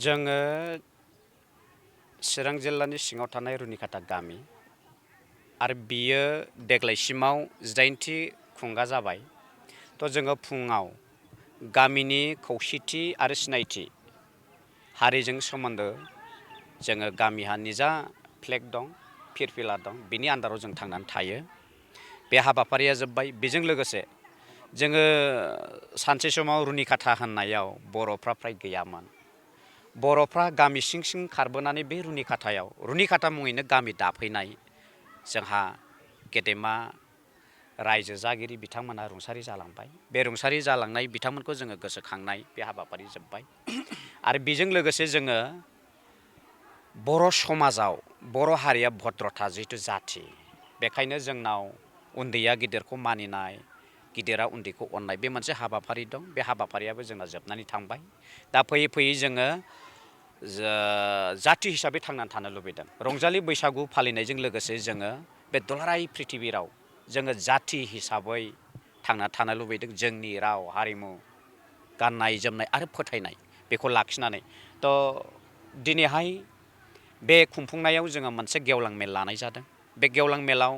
जोङो चिरां जिल्लानि सिङाव थानाय रुनिकाटा गामि आरो बियो देग्लायसिमाव 18थि खुंगा जाबाय। थ' जोङो फुङाव गामिनि खौसेथि आरो सिनायथि हारिजों सोमोन्दो जोङो गामिहा निजा फ्लेग दं, फिरफिला दं, बिनि आन्दाराव जों थांनानै थायो। बे हाबाफारिया जोब्बाय। बेजों लोगोसे जोङो सानसे समाव रुनिकाटा होननायाव बर'फ्रा फ्राय गैयामोन। बर'फ्रा गामि सिं सिं खारबोनानै बे रुनिकाटा मुङैनो गामि दाफैनाय जोंहा गेदेमा रायजो जागिरि बिथांमोना रुंसारि जालांबाय। बे रुंसारि जालांनाय बिथांमोनखौ जोङो गोसोखांनाय बे हाबाफारि जोब्बाय। आरो बेजों लोगोसे जोङो बर' समाजाव बर' हारिया भद्रता जिहेथु जाथि, बेखायनो जोंनाव उन्दैया गिदिरखौ मानिनाय, गिदिरा उन्दैखौ अननाय बे मोनसे हाबाफारि दं। बे हाबाफारियाबो जोंना जोबनानै थांबाय। दा फैयै फैयै जोङो जाथि हिसाबै थांनानै थानो लुबैदों। रंजालि बैसागु फालिनायजों लोगोसे जोङो बे दुलाराय प्रिथिबियाव जोङो जाथि हिसाबै थांना थानो लुबैदों। जोंनि राव हारिमु, गाननाय जोमनाय आरो फोथायनाय बेखौ लाखिनानै। थ' दिनैहाय बे खुंफुंनायाव जोङो मोनसे गेवलां मेल लानाय जादों। बे गेवलां मेलाव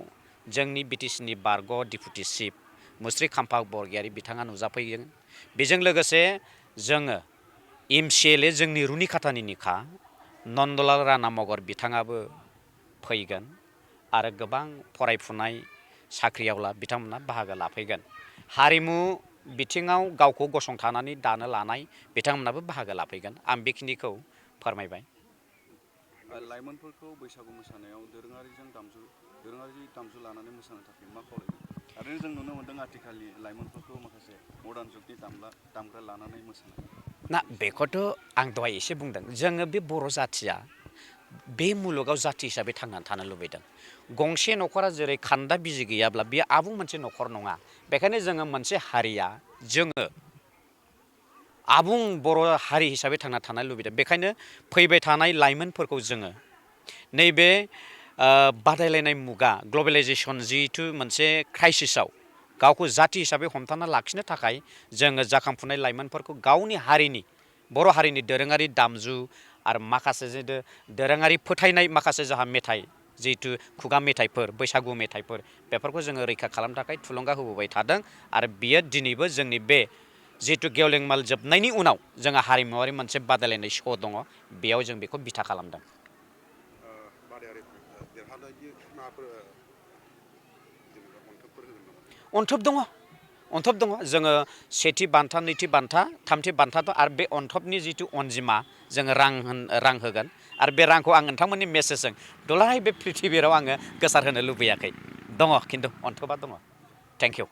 जोंनि बिटिसिनि बारग' डिपुटि चिफ मुस्रि खाम्फा बरगयारी बिथाङा नुजाफैगोन। बेजों लोगोसे जोङो MCLA जोंनि रुनिकाटानिनोखा नन्दलाल राणा मगर बिथाङाबो फैगोन आरो गोबां फरायफुनाय साख्रिआवला बिथांमोना बाहागो लाफैगोन। हारिमु बिथिङाव गावखौ गसंथानानै दानो लानाय बिथांमोनाबो बाहागो लाफैगोन। आं बेखिनिखौ फोरमायबाय। लाइमोनफोरखौ बैसागु मोसानायाव दोरोङारि दामजु लानानै मोसानो थाखाय मा खावलायगोन? आरो जों नुनो मोन्दों आथिखालनि लाइमोनफोरखौ माखासे मडार्न जुगनि दामग्रा लानानै मोसानाय। ना बेखौथ' आं दहाय एसे बुंदों। जोङो बे बर' जाथिया बे मुलुगाव जाथि हिसाबै थांनानै थानो लुबैदों। गंसे न'खरा जेरै खान्दा बिजि गैयाब्ला बेयो आबुं मोनसे न'खर नङा। बेखायनो जोङो मोनसे हारिया जोङो आबुं बर' हारि हिसाबै थांना थानो लुबैदों। बेखायनो फैबाय थानाय लाइमोनफोरखौ जोङो नैबे बादायलायनाय मुगा ग्लबेलाइजेसन जिहेथु मोनसे क्राइसिसआव गावखौ जाथि हिसाबै हमथाना लाखिनो थाखाय जोङो जाखांफुनाय लाइमोनफोरखौ गावनि हारिनि बर' हारिनि दोरोङारि दामजु आरो माखासे जितु दोरोङारि फोथायनाय माखासे जोंहा मेथाइ जिहेथु खुगा मेथाइफोर, बैसागु मेथाइफोर बेफोरखौ जोङो रैखा खालामनो थाखाय थुलुंगा होबोबाय थादों। आरो बियो दिनैबो जोंनि बे जिहेथु गेवलें मेल जोबनायनि उनाव जोंहा हारिमुवारि मोनसे बादायलायनाय श' दङ, बेयाव जों बेखौ बिथा खालामदों। अनथोब दङ। अनथोब दङ। जोङो सेथि बान्था, नैथि बान्था, थामथि बान्था दं। आरो बे अनथोबनि जिथु अनजिमा जोङो रां होगोन। आरो बे रांखौ आं नोंथांमोननि मेसेजजों दुलाराय बे प्रिथिबियाव आङो गोसार होनो लुबैयाखै। दङ खिन्थु अनथोबा दङ। Thank you.